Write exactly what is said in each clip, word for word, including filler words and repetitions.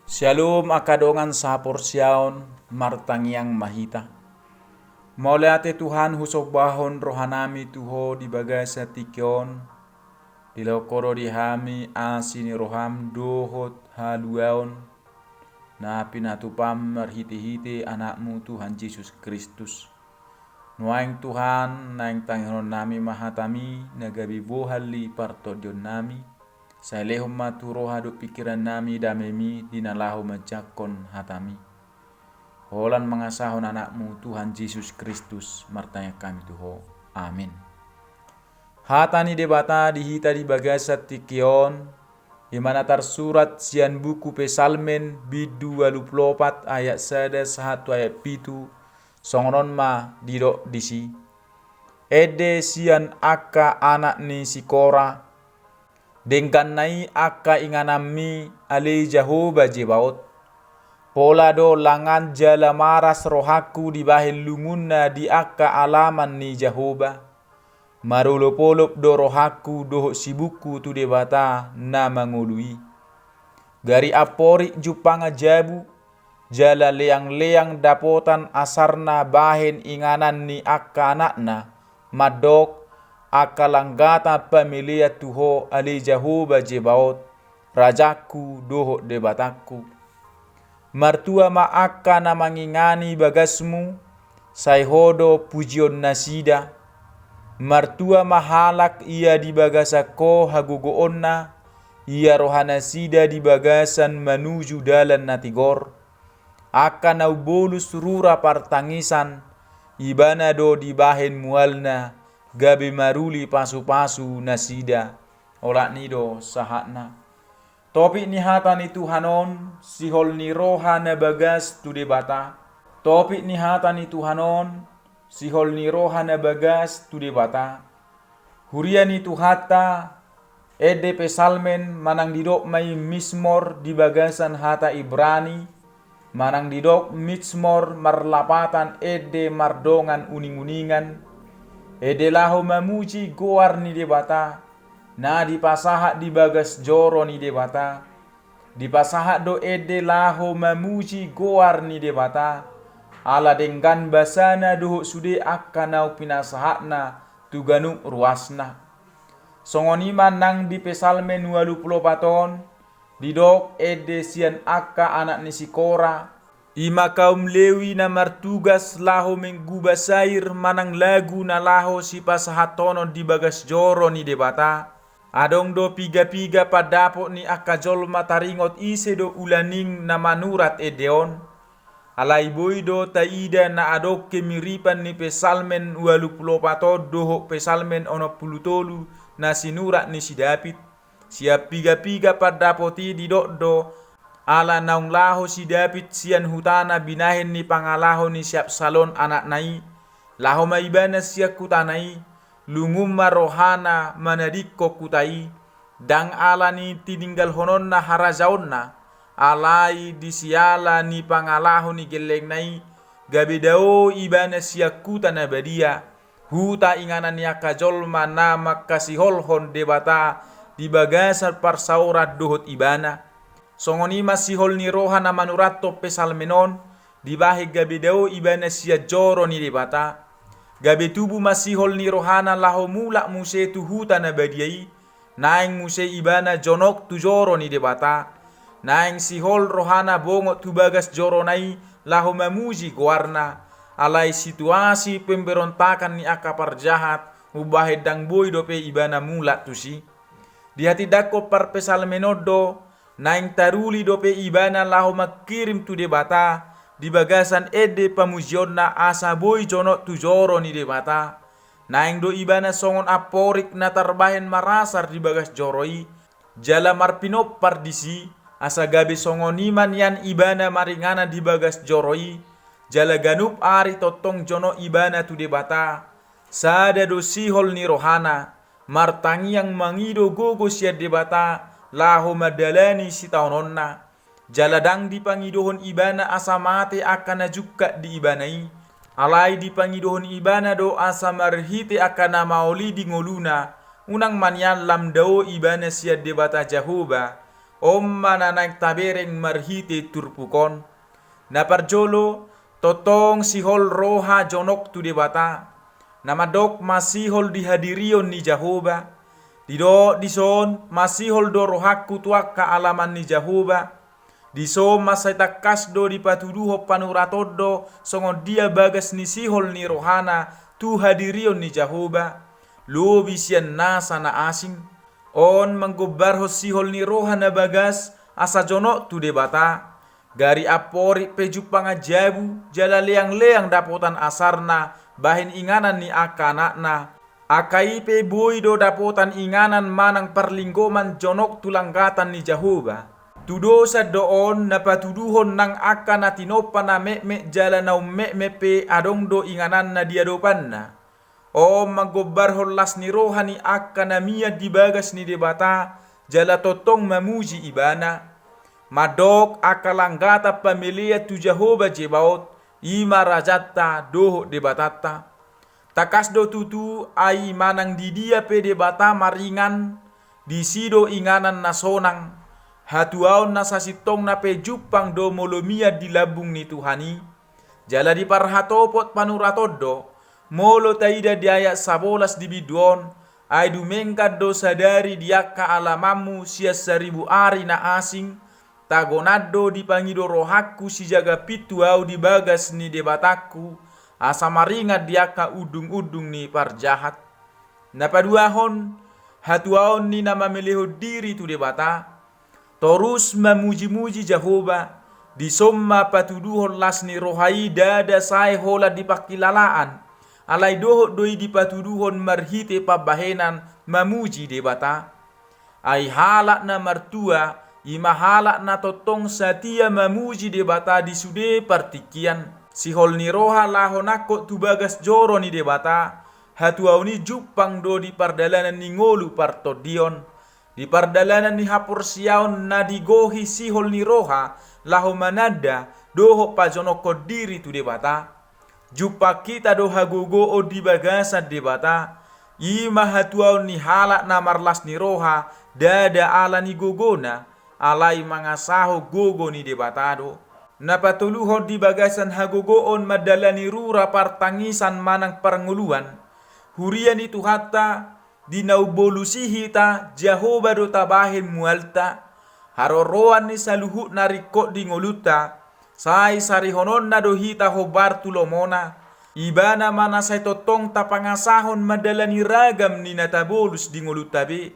Syalom angka dongan saporseaon, martangiang ma hita. Mauliate Tuhan, husombahon rohanami tu Ho di bagasan tingki on. Dilehon Ho do di hami asi ni roham dohot haluaon na pinatupam marhitehite Anakmu Tuhan Jesus Kristus. Nuaeng Tuhan, naeng tangihononnami ma hatami na gabe bohal ni partondionnami. Sai lehon ma tu roha dohot pingkirannami damemi di na laho manjangkon hatami. Holan mangasahon Anakmu Tuhan Jesus Kristus martangiang hami tu Ho. Amin. Hata ni Debata di hita di bagasan tingki on, i ma na tarsurat sian buku Psalmen bindu ualu pulu opat ayat sada sahat tu ayat pitu, songon on ma didok disi. Ende sian angka anak ni si Kora, dengganna i angka ingananmi ale Jahowa Zebaot. Pola do langan jala maras rohangku dibahen lungunna di angka alaman ni Jahowa. Marolopolop do rohangku dohot sibukku tu Debata na mangolu i. Gari amporik jumpangan jabu, jala leangleang dapotan asarna bahen inganan ni angka anakna, mandok, angka langgatan pamelean tu Ho ale Jahowa Zebaot, Rajangku dohot Debatangku. Martua ma angka na mangingani bagasmu, sai Ho do pujionnasida. Martua ma halak ia di bagasan Ho hagogoonna, ia rohanasida di bagasan manuju dalan na tigor. Angka na umbolus rura partangisan, Ibana do dibahen mualna, gabe maruli pasupasu nasida. Olat ni i do sahatna. Topik ni hata ni Tuhan on, sihol ni roha na bagas tu Debata. Topik ni hata ni Tuhan on, sihol ni roha na bagas tu Debata. Huria ni Tuhanta, ende Psalmen manang didok ma i Mizmor di bagasan hata Ibrani, manang didok Mizmor marlapatan ende mardongan uninguningan, ende laho mamuji goar ni Debata, na dipasahat di bagas joro ni Debata. Dipasahat do ende laho mamuji goar ni Debata, ala denggan basana dohot sude angka naung pinasahatna tu ganup ruasna. Songon i ma nang di Psalmen ualu pulu opat on, didok ende sian angka anak ni si Kora, i ma kaum Lewi na martugas laho mengguba sair manang lagu na laho sipasahathonon di bagas joro ni Debata. Adong do pigapiga pandapot ni angka jolma taringot ise do ulaning na manurat ende on. Alai boi do taida na adong kemiripan ni Psalmen ualu pulu opat on dohot Psalmen onom pulu tolu na sinurat ni si David. Sian pigapiga pandapot i didok do, ala naung laho si David sian hutana binahen ni pangalaho ni si Absalom anakna i, laho ma ibana sian hutana i, lungun ma rohana manadingkon huta i, ndang ala ni tininggalhononna harajaonna, alai di siala ni pangalaho ni gellengna i, gabe dao ibana sian huta na badia, huta inganan ni angka jolma na mangkasiholhon Debata di bagasan parsaoran dohot ibana. Songon i ma sihol ni roha na manurathon Psalmen on, dibahen gabe dao ibana sian joro ni Debata. Gabe tubu ma sihol ni rohana laho mulak muse tu huta na badia i, naeng muse ibana jonok tu joro ni Debata. Naeng sihol rohana bongot tu bagas jorona i laho mamuji goarna, alai situasi pemberontakan ni angka parjahat umbahen ndang boi dope ibana mulak tusi. Dihatindangkon parpsalmen on do, naeng taruli dope ibana laho mangkirim tu Debata di bagasan ende pamujionna asa boi jonok tu joro ni Debata. Naeng do ibana songon amporik na tarbahen marasar di bagas joro i, jala marpinompar disi, asa gabe songon i ma nian ibana maringanan di bagas joro i, jala ganup ari tongtong jonok ibana tu Debata. Sada do sihol ni rohana, martangiang mangido gogo sian Debata, laho mandalani sitaononna. Jala ndang dipangidohon ibana asa mate angka na jungkat di ibana i, alai dipangidohon ibana do asa marhite angka na maol i di ngoluna, unang ma nian lam dao ibana sian Debata Jahowa, On ma na naeng tabereng marhite turpuk on. Na parjolo, tongtong sihol roha jonok tu Debata. Na mandok masihol di hadirion ni Jahowa. Didok dison masihol do rohangku tu angka alaman ni Jahowa. Dison mansai tangkas do dipatuduhon panurat on do songon dia bagas ni sihol ni rohana tu hadirion ni Jahowa, lobi sian nasa na asing. On manggombarhon sihol ni roha na bagas asa jonok tu Debata. Gari amporik pe jumpangan jabu jala leangleang dapotan asarna bahen inganan ni angka anakna. Angka i pe boi do dapotan inganan manang parlinggoman jonok tu langgatan ni Jahowa. Tudosan do on na patuduhon nang angka na tinompa na metmet jala na ummetmet pe adong do ingananna di adopanna. On manggombarhon las ni roha ni angka na mian di bagas ni Debata jala tongtong mamuji Ibana. Mandok angka langgatan pamelean tu Jahowa Zebaot, i ma rajanta dohot Debatanta. Tangkas do tutu ai manang di dia pe Debata maringan, disi do inganan na sonang. Hatuaon na sasintongna pe jumpang do molo mian di lambung ni Tuhan i. Jala diparhatopot panurat on do, molo taida di ayat sabolas di bindu on, ai dumenggan do sadari di angka alamanmu sian saribu ari na asing, tagonan do dipangido rohangku sijaga pintu ahu di bagas ni Debatangku, asa maringan di angka undungundung ni parjahat. Na paduahon, hatuaon ni na mamelehon diri tu Debata. Torus mamujimuji Jahowa, dison ma patuduhon las ni roha i ndada sae holan di pangkilalaan, alai dohot do i dipatuduhon marhite pambahenan mamuji Debata. Ai halak na martua, i ma halak na tongtong satia mamuji Debata di sude partingkian. Sihol ni roha laho nangkok tu bagas joro ni Debata, hatuaon i jumpang do di pardalanan ni ngolu partondion. Di pardalanan ni haporseaon na digohi sihol ni roha laho mananda dohot pajonokhon diri tu Debata. Jumpang hita do hagogoon di bagasan Debata, i ma hatuaon ni halak na marlas ni roha, ndada ala ni gogona, alai mangasahon gogo ni Debata do. Na patoluhon di bagasan hagogoon mandalani rura partangisan manang parngoluan. Huria ni Tuhanta, di na umbolus i hita, Jahowa do tabahen mualta. Haroroan ni saluhut na ringkot di ngolunta, sai sarihononna do hita hombar tu lomona. Ibana ma na sai tongtong tapangasahon mandalani ragam ni na tabolus di ngolunta be.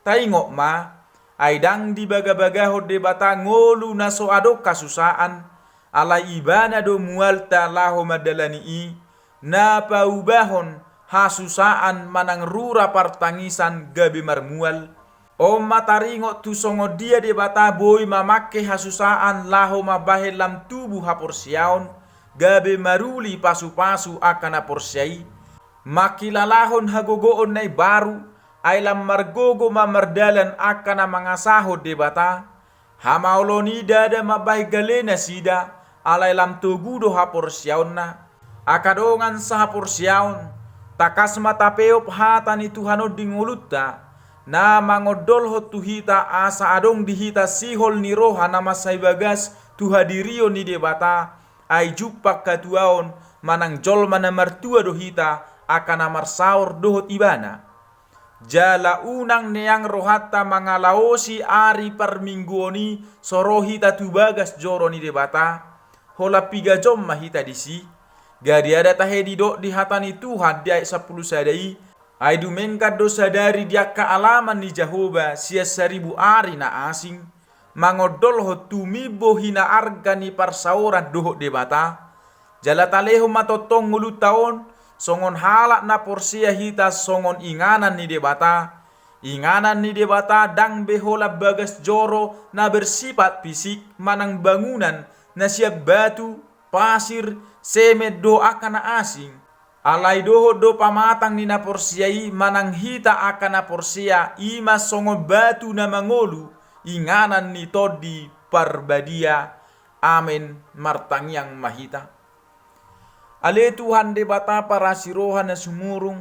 Taingot ma, ai ndang dibagabagahon Debata ngolu na so adong hasusaan, alai Ibana do mualta laho mandalani i, na paubahon hasusaan manang rura partangisan gabe marmual. On ma taringot tu songon dia Debata boi mamangke hasusaan laho mambahen lam tubu haporseaon, gabe maruli pasupasu angka na porsea i. Mangkilalahon hagogoon na imbaru, ai lam margogo ma mardalan angka na mangasahon Debata. Hamaolon i ndada mambahen gale nasida, alai lam togu do haporseaonna. Angka dongan sahaporseaon, tangkas ma tapeop hata ni Tuhan on di ngolunta, na mangondolhon tu hita asa adong di hita sihol ni roha na mansai bagas tu hadirion ni Debata, ai jumpang hatuaon manang jolma na martua do hita angka na marsaor dohot Ibana. Jala unang neang rohanta mangalaosi ari parmingguon i so ro hita tu bagas joro ni Debata, holan piga jom ma hita disi. Gariada tahe didok di hata ni Tuhan di ayat sampulu sada i, ai dumenggan do sadari di angka alaman ni Jahowa sian saribu ari na asing, mangondolhon tumimbo hinaarga ni parsaoran dohot Debata. Jala talehon ma tongtong ngolunta on, songon halak na porsea hita songon inganan ni Debata. Inganan ni Debata ndang be holan bagas joro na bersifat fisik manang bangunan na sian batu, pasir, semen dohot angka na asing. Alai dohot do pamatang ni na porsea i manang hita angka na porsea, i ma songon batu na mangolu, inganan ni Tondi Parbadia. Amen. Martangiang ma hita. Ale Tuhan Debata parasi roha na sumurung,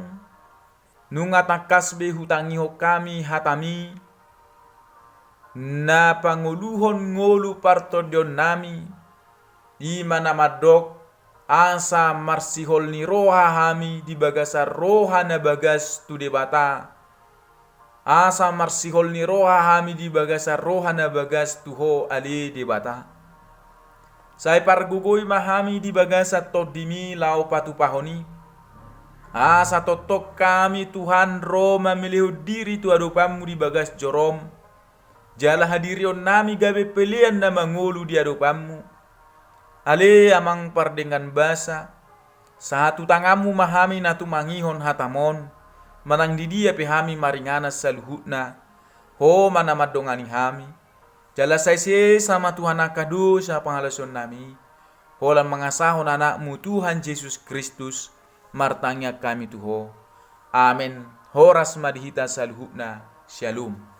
nunga tangkas be hutangihon hami hataMi, na pangoluhon ngolu partondionnami, i ma na mandok, asa marsihol ni roha hami di bagasan roha na bagas tu Debata, asa marsihol ni roha hami di bagasan roha na bagas tu Ho ale Debata. Sai pargogoi ma hami di bagasan TondiMi laho patupahon i. Asa tongtong hami Tuhan ro mamelehon diri tu adopanMu di bagas jorom, jala hadirionnami gabe pelean na mangolu di adopanMu. Ale Amang pardenggan basa, sahat tu tanganMu ma hami na tumangihon hataMon, manang di dia pe hami maringanan saluhutna, Ho ma na mandongani hami. Jala sai sesa ma Tuhan angka dosa pangalaosionnami, holan mangasahon AnakMu Tuhan Jesus Kristus, martangiang hami tu Ho. Amen. Horas ma di hita saluhutna. Syalom.